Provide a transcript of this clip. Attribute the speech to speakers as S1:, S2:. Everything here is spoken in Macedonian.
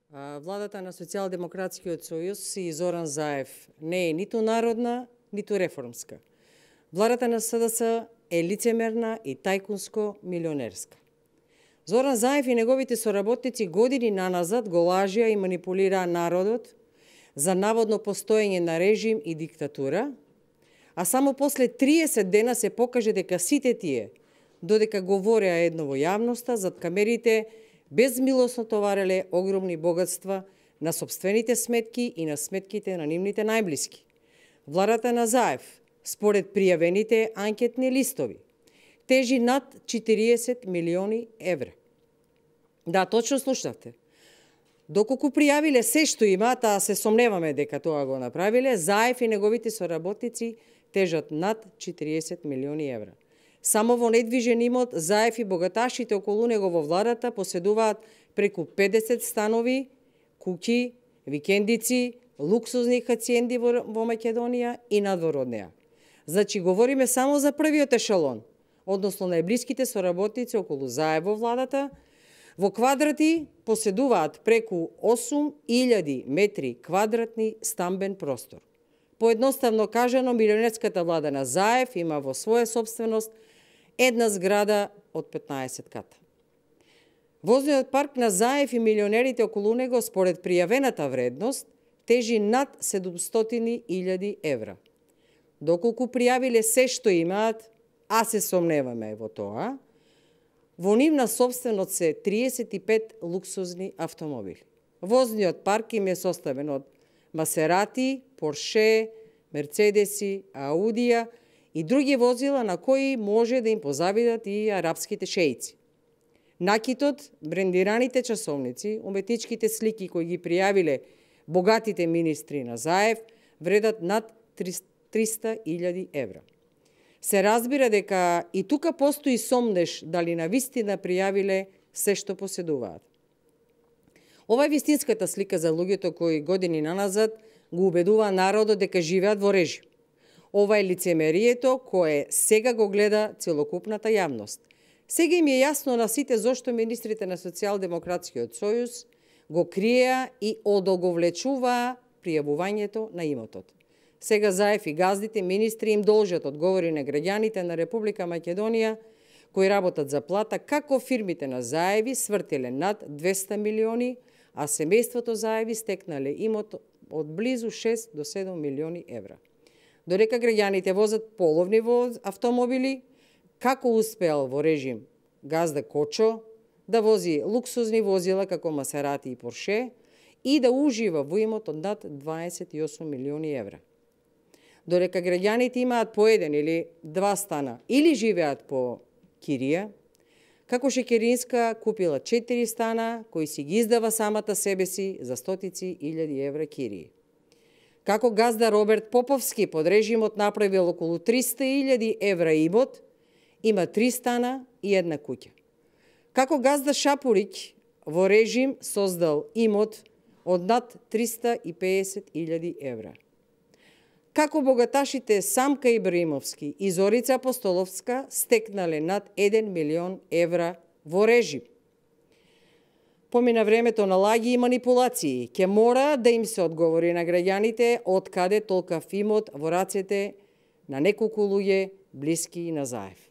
S1: Владата на Социјалдемократскиот сојуз и Зоран Заев не е ниту народна, ниту реформска. Владата на СДС е лицемерна и тајкунско милионерска. Зоран Заев и неговите соработници години наназад го лажија и манипулираа народот за наводно постоење на режим и диктатура, а само после 30 дена се покаже дека сите тие, додека говореа едно во јавноста, зад камерите безмилосно товареле огромни богатства на собствените сметки и на сметките на нивните најблиски. Владата на Заев, според пријавените анкетни листови, тежи над 40 милиони евра. Да, точно слушнавте. Доколку пријавиле се што имаат, а се сомневаме дека тоа го направиле, Заев и неговите соработници тежат над 40 милиони евра. Само во недвижен имот Заев и богаташите околу него во владата поседуваат преку 50 станови, куќи, викендици, луксузни хациенди во Македонија и надвор од неа. Значи, говориме само за првиот ешелон, односно најблиските соработници околу Заев во владата, во квадрати поседуваат преку 8000 метри квадратни стамбен простор. Поедноставно кажано, милионерската влада на Заев има во своја собственост една зграда од 15 ката. Возниот парк на Заев и милионерите околу него, според пријавената вредност, тежи над 700.000 евра. Доколку пријавиле се што имаат, а се сомневаме во тоа, во нивна собственост се 35 луксузни автомобили. Возниот парк им е составен од Масерати, Порше, Мерцедеси, Аудија и други возила на кои може да им позавидат и арапските шеици. Накитот, брендираните часовници, уметничките слики кои ги пријавиле богатите министри на Заев вредат над 300.000 евра. Се разбира дека и тука постои сомнеш дали навистина пријавиле се што поседуваат. Ова е вистинската слика за луѓето кои години наназад го убедува народот дека живеат во режим. Ова е лицемерието кое сега го гледа целокупната јавност. Сега им е јасно на сите зошто министрите на Социјалдемократскиот сојуз го криеа и одоговлечуваа пријавувањето на имотот. Сега Заев и газдите министри им должат одговори на граѓаните на Република Македонија кои работат за плата како фирмите на Заеви свртеле над 200 милиони, а семејството Заеви стекнале имот од близу 6 до 7 милиони евра. Додека граѓаните возат половни автомобили, како успеал во режим газда Кочо да вози луксузни возила како Масерати и Порше и да ужива во имот од над 28 милиони евра. Додека граѓаните имаат по еден или два стана или живеат по кирија, како Шекеринска купила 4 стана кои си ги издава самата себе си за стотици илјади евра кирии. Како газда Роберт Поповски под режимот направил околу 300.000 евра имот, има 3 стана и една куќа. Како газда Шапурик во режим создал имот од над 350.000 евра. Како богаташите Самка Ибраимовски и Зорица Апостоловска стекнале над 1 милион евра во режим. Помина времето на лаги и манипулации, ќе мора да им се одговори на граѓаните од каде толкав имот во рацете на неколку луѓе блиски на Заев.